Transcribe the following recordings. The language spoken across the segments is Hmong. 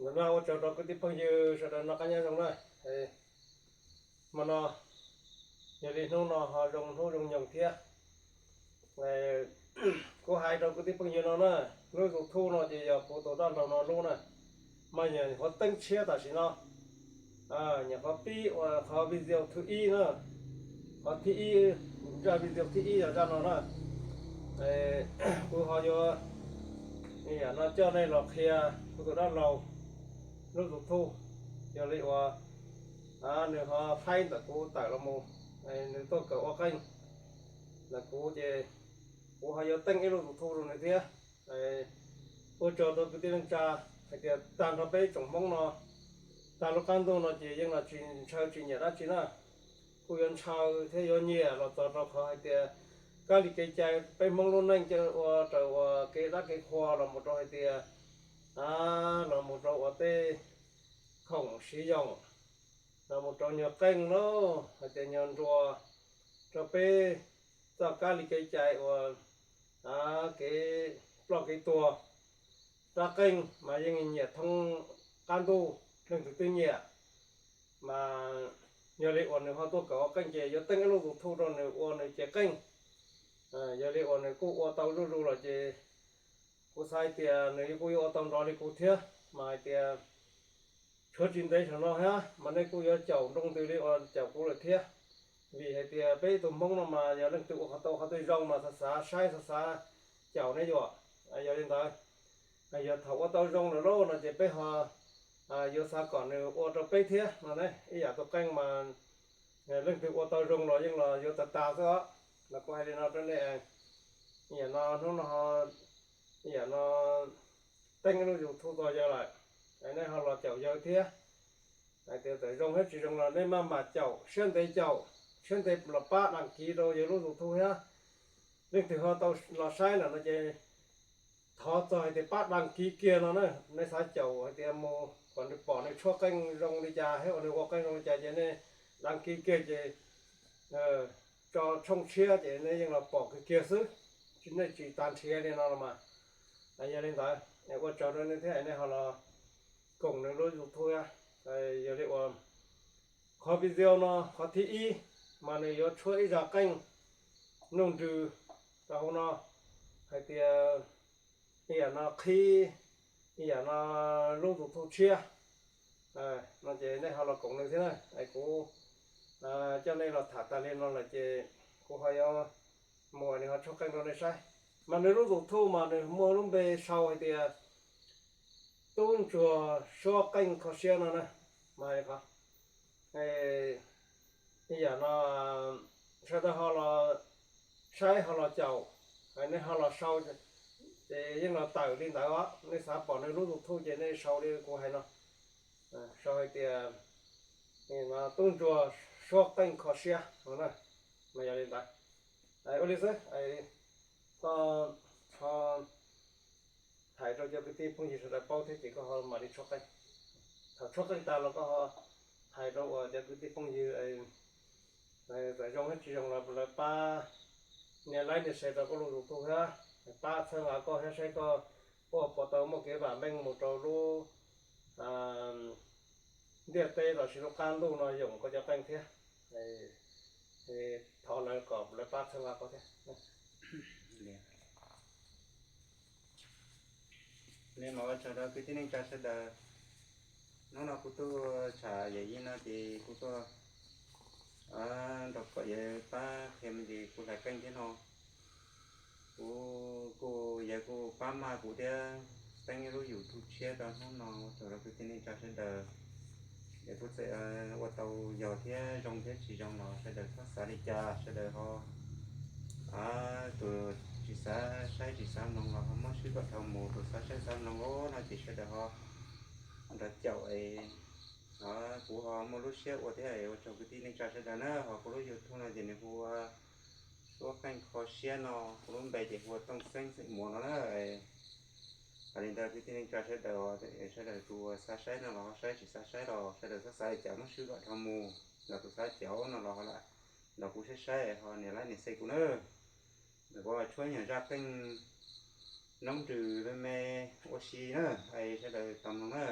Ntawm no ua tsaug rau kwv tij phooj ywg sawv daws noj qab nyob zoo na. Hmo no yog li hnub no ho zoo hnub zoo nyoog thiab. Kuv hais rau kwv tij phooj ywg no na, lub YouTube no ces yog kuv tus dab laug no lub na, mas nyuam qhuav teeb tshiab tam sim no, nyuam qhuav pib ua qhov video thib ib na, qhov thib ib, zaj video thib ib yog zaj no na. Kuv ho yuav yam no coj nej los qhia kuv tus dab laug lub YouTube, yog li uas nws ho faib ntawm kuv tawm los mus, nws tuaj kawm ua qeej ntawm kuv ces kuv ho yuav teeb ib lub YouTube rau nws thiab. Ua tsaug rau kwv tij neej tsa hais tias tag nrho peb tsoom Hmoob no, tag lub qab ntuj no ces yeej los tsis ntshaw tsis nyiam dab tsi na. Kuj yuav ntshaw thiab yuav nyiam los txog rau qhov hais tias kab li kev cai peb Hmoob lub neej ua raws uas kev dab kev qhua los mus rau hais tias, los mus rau uas tej khoom siv yoos, los mus rau nyuag qeej lauj, hais tias nyuag nruas rau peb txoj kab li kev cai uas kev ploj kev tuag. Rab qeej mas yeej nyiam thoob qab ntuj, leej twg twb nyiam. Mas yog li uas nws ho tuaj kawm ua qeej ces yuav teeb ib lub YouTube rau nws ua nws cev qeej. Yog li uas nws kuj ua tau zuj zus lawm ces kuv xav hais tias nws kuj yuav ua tau nrov li kuv thiab, mas hais tias tshuav tsis ntev saum no thiab mas nej kuj yuav caum nroo ntws li uas caum kuv lawm thiab. Vim hais tias peb ib tug Hmoob no mas yog leej twg ua qhov tau qhov twg zoo mas xav xav saib xav xav caum ne yom. Yog li ntawd, yog thaum ua tau zoo lawm lauj no ces peb ho yuav xav kom nws ua rau peb thiab no ne. Ib yam tus qeej mas leej twg ua tau zoo los yeej los yuav tag tas xwb os. Los kuv hais li no rau nej, yam no hnub no, yam no teeb lub YouTube tau yawg lawm, nej ho los caum yawg thiab. Hais tias txawm zoo thiab tsis zoo los nej maj mam caum, siab ntev caum, siab ntev los pab đăng ký rau yawg lub YouTube thiab. Leej twg ho tau los saib lawm no ces thov txog hais tias pab đăng ký kiag no na. Nej xav caum hais tias mus kom nws pom nws tshuab qeej zoo li cas thiab uas nws ua qeej zoo li cas ces nej đăng ký kiag ces tso tshooj tshiab ces nej yeej los pom kiag kiag xwb, tsis nej tsis tas nrhiav li no los mas. Yog li ntawd ua tsaug rau nej thiab nej ho los koom nws lub YouTube. Yog li uas qhov video no qhov thib ib mas nws yuav tshuab ib zaj qeej nuj nrws rau hauv no hais tias ib yam no qhib ib yam no lub YouTube tshiab no ces nej ho los koom nws thiab na. Kuv coj nej los tham tas li no lawm ces kuv ho yuav mus nws ho tshuab qeej rau nej saib. Mas nws lub YouTube mas nws muaj lub npe sau hais tias Tub Ntsuag Suab Qeej Kho Siab no na. Mas ib yam no sawv daws ho los saib ho los caum, nej ho los sau, ces yeej los tawm li ntawd os. Nej xav pom nws lub YouTube ces nej sau li kuv hais no, sau hais tias Tub Ntsuag Suab Qeej Kho Siab no na. Mas yog li ntawd, ua li xwb, koj ho hais rau cov kwv tij phooj ywg sawv daws paub thiab ces koj ho mam li tshuab qeej. Thaum tshuab qeej tas los koj ho hais rau uas cov kwv tij phooj ywg txawm zoo thiab tsis zoo los lawv pab nias like nias share rau koj lub YouTube thiab, pab txhawb nqa koj thiab saib koj puas tau muaj kev vam meej mus rau lub ntiaj teb los sis lub qab ntuj no yoom koj cov qeej thiab. Thov lawv kom lawv pab txhawb nqa koj thiab. Li mas ua tsaug rau kwv tij neej tsa sawv daws. Hnub no kuv tuaj tsham yawm yij no ces kuv tuaj nrog kom yawg pab qhia me ntsis kuv hlais qeej thiab no. Kuv, kuv, yawg kuj pab maj kuv thiab teeb ib lub YouTube tshiab rau hnub no, ua tsaug rau kwv tij neej tsa sawv daws. Yawg kuj txawm ua tau yog thiab zoo thiab tsis zoo los sawv daws txhob xav li cas, sawv daws ho, tus tsis xav saib tsis xav mloog los ho muab swb kom dhau mus, tus xav saib xav mloog no ces sawv daws ho nrog caum es kuv ho muaj lub siab ua thiab. Ua tsaug kwv tij neej tsa sawv daws na. Ho kuv lub YouTube no ces nws hu ua Suab Qeej Kho Siab no, kuv lub npe ces hu ua Tooj Xeeb xeem Muas no na. Hais li ntawd kwv tij neej tsa sawv daws, sawv daws tus xav saib no los ho saib, tsis xav saib los sawv daws txhob xav li cas, muab swb kom dhau mus. Los tus xav caum no los ho lam nrog kuv saib saib ho nias like nias share kuv na. Kuv tshuab nyuag zaj qeej noob nrws me me ua si na, sawv daws tos mloog na.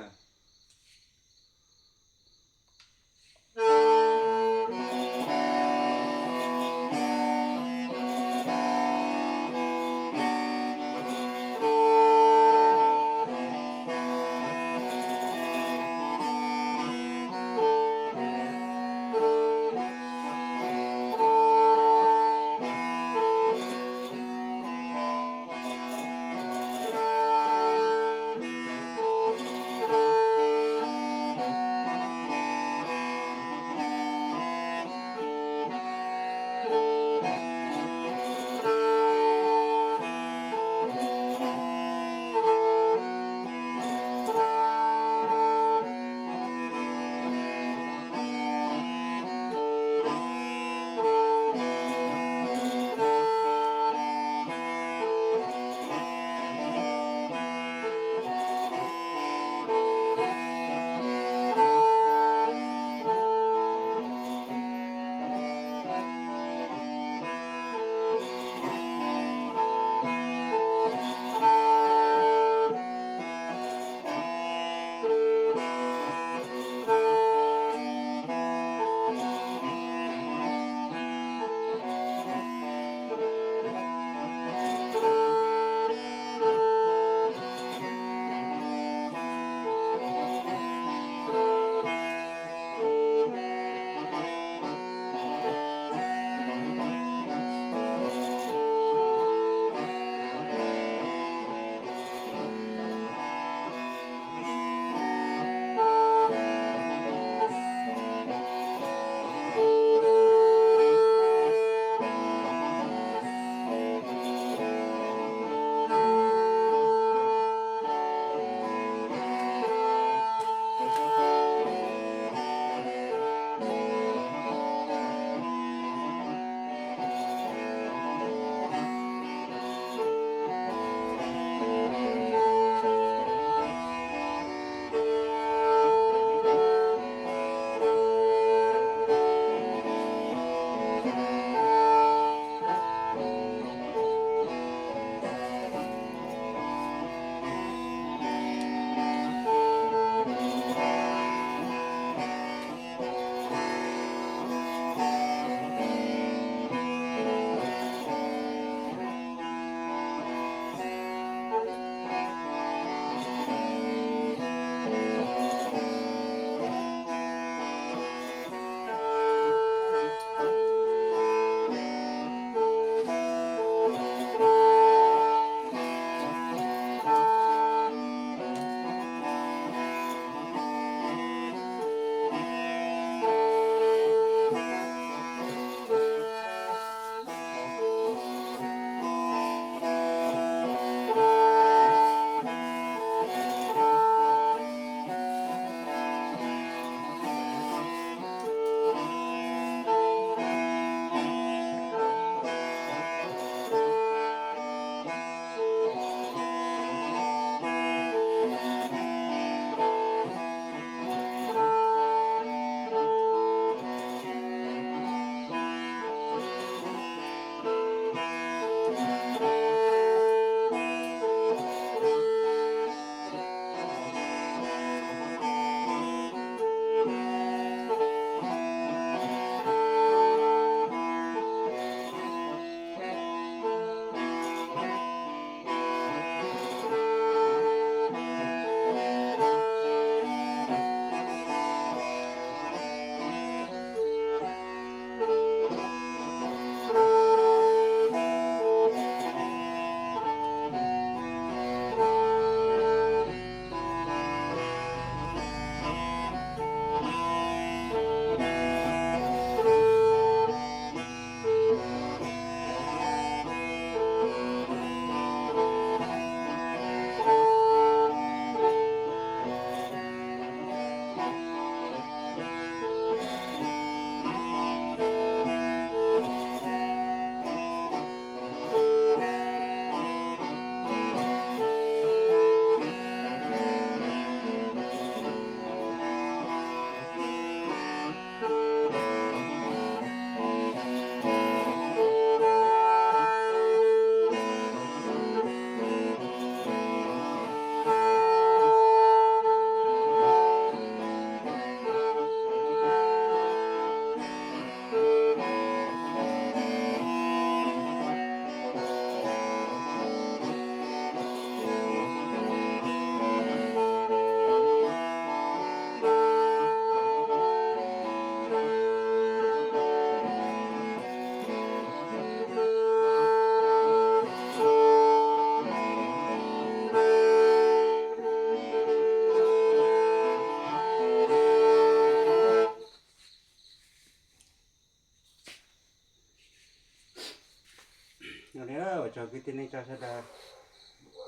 Ua li, ua tsaug kwv tij neej tsa sawv daws,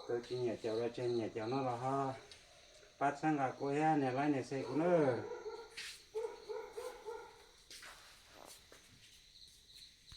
tus tsis nyiam caum los tsis nyiam caum no los ho pab txhawb nqa kuv thiab nias like nias share kuv nawb.